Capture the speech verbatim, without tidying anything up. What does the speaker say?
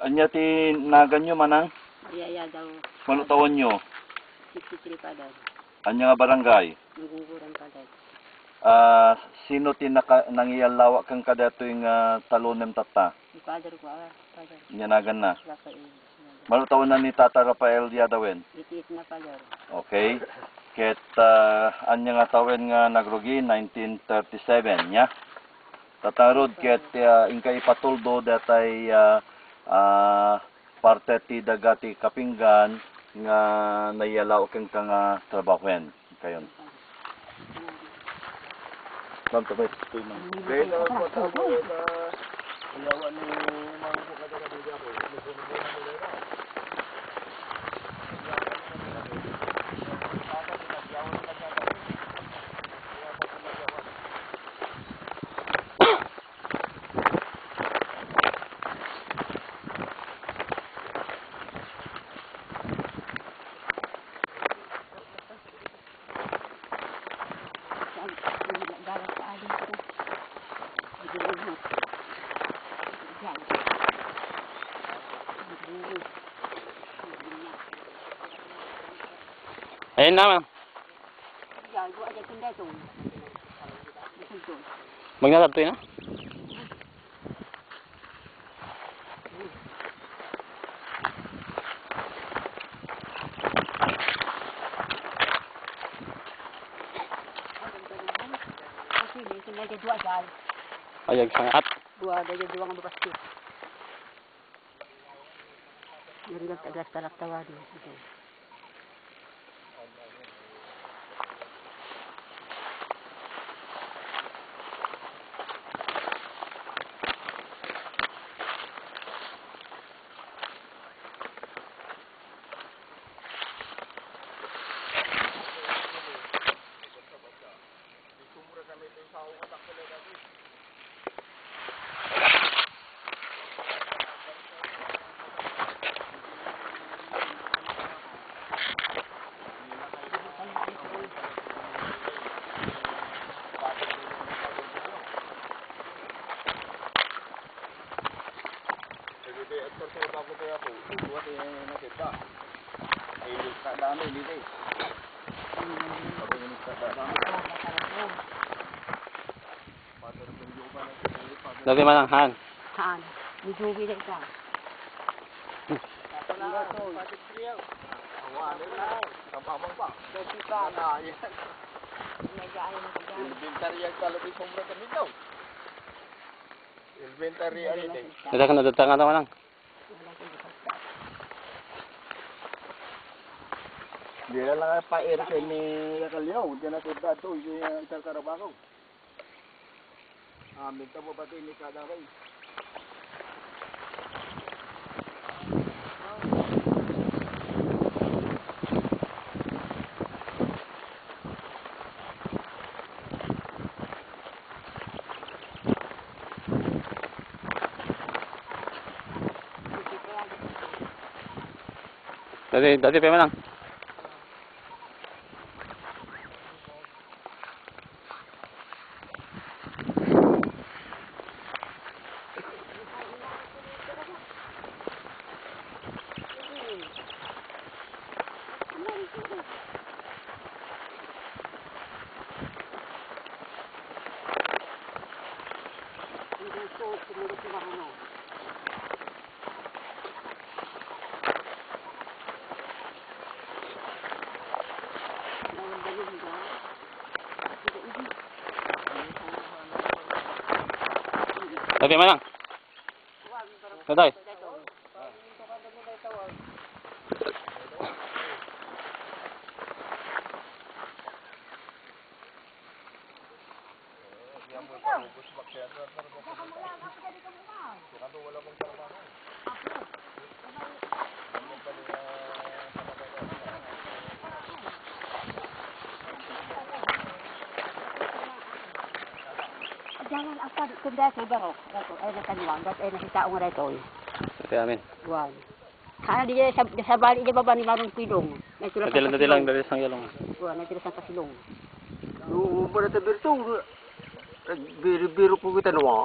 Ania ti naganyo, manang? Maria Yadaw. Mano taonyo? Sixty-three, Father. Ania nga barangay? Naguguran, Father. Ah, sino ti naka-, nangiyallawa kenka daytoy nga talonem tatta? Ni Father ko, ah, Father. Ania naganna? Rafael. Mano taonna ni Tata Rafael Yadawen? Eighty-eight na, Father. Okay. Ket, ah, ania nga tawen nga nagrugi? Nineteen thirty-seven, nia? Tatta ngarud, ket, ah, inka ipatuldo datay, ah, ah, parte ti daga ti Kapinggan nga naiyallaw kenka nga trabahoen. Kayon. Ma'am, tabay, tabay, ma'am. Kaya na, pagkakuha na, yawa ni Ma'am, kung kada na, Ayan na, ma'am. Magnasadto na? Ay, agsangaat. Dua, dua, dua nga basket. Yun lang, tagas-tagas tawagin. Dati manang han. Haan. Ni Joey na ita. Inventory ang talabi sombra kami daw. Inventory ang ito. Dati ka nadutang ka naman lang. Dira lang pa air sa ni Kalyaw, diyan na sa edad to, yung itarkarabaho. Amin, tabo pati ni Kadang Ray. Dati, dati pa man lang. Dati man lang. Dati. Jangan apa kunda sa baro. Dato ay na tanuang, dat ay na sitao nga daytoy. Ate, amin. Buwan. Sana di sa, sa bali di baba ni Marong Pilong. Dati lang, dati lang, dati sang yalong. Buwan, na sila sang kasilong. Yung para sa birtong, biro-biro ko kita nawa.